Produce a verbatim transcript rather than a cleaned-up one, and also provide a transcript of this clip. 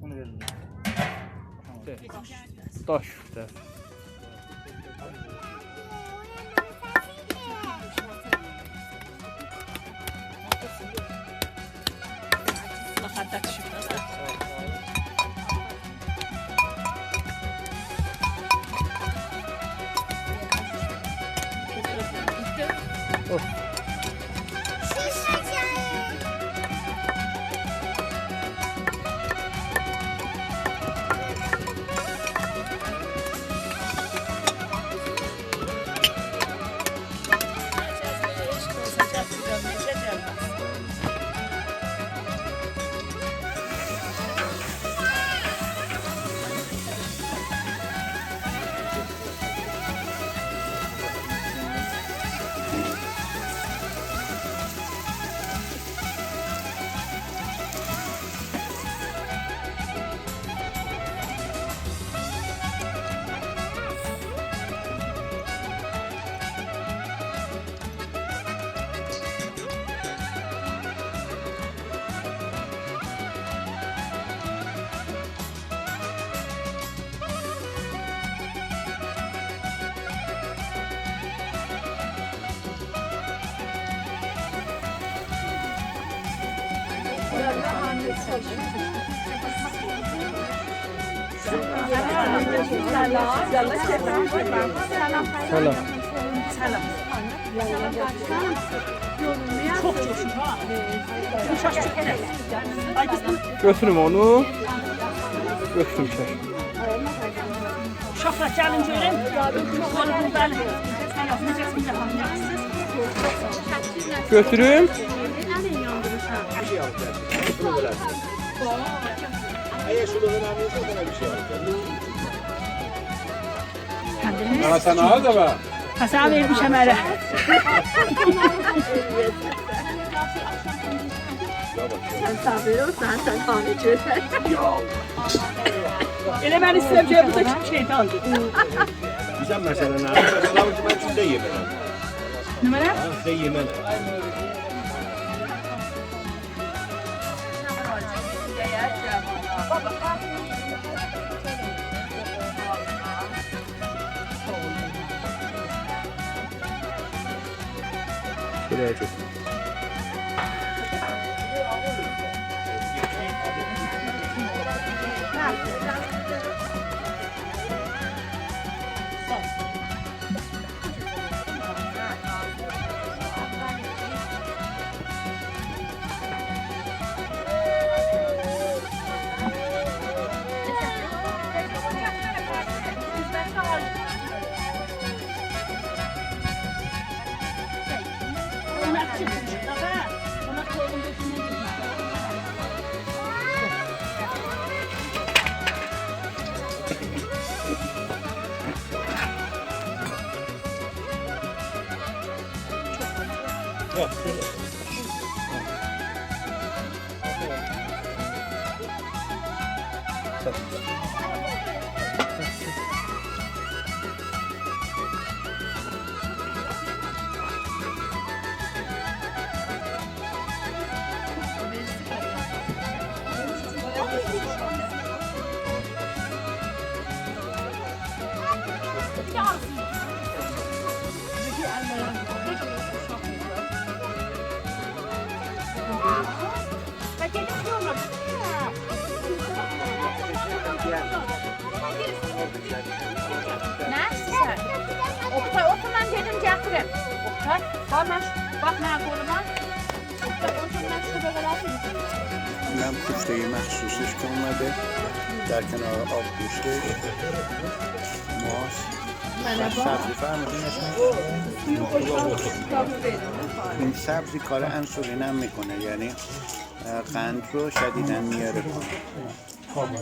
اونو وئرین. داش کوفته. سلام. سلام. چوخ جوشون ها. گؤتوروم اونو. گؤتوروم چک. اوشاقلار، گلین گؤرون. بلی. گؤتوروم. اگر شلوغ ائله‌میرسن، سنه بیر شئی آلیب گلین. آنا، سن آل دا بیر. ها، سنه وئرمیشم اره. سن صابر اول، سن، سن خانه گؤتور. ائله من ایسته‌ییرم کی، بورادا کیم شیطاندیر. بیزه مسئله نه؟ مسئله بو کی، من سیزده یئمه‌رم. نمنه؟ ها، سیزده یئمه‌رم. شؤیله گؤتور. نه ایسته‌ییرسن؟ اوکتای، اوتور، من گئدیم گتیریم. اوکتای، باخ، من، باخ، منه قوربان. اوکتای، اوتور، من شورادا راحت ائدیم. من کوفته‌ی مخصوصش که اومده، در کنار آب گوشتش، ماست، و سبزی. فرمودین اسمش؟ این سبزی کار انسولین هم می‌کنه، یعنی، اه، قند رو شدیداً میاره پایین.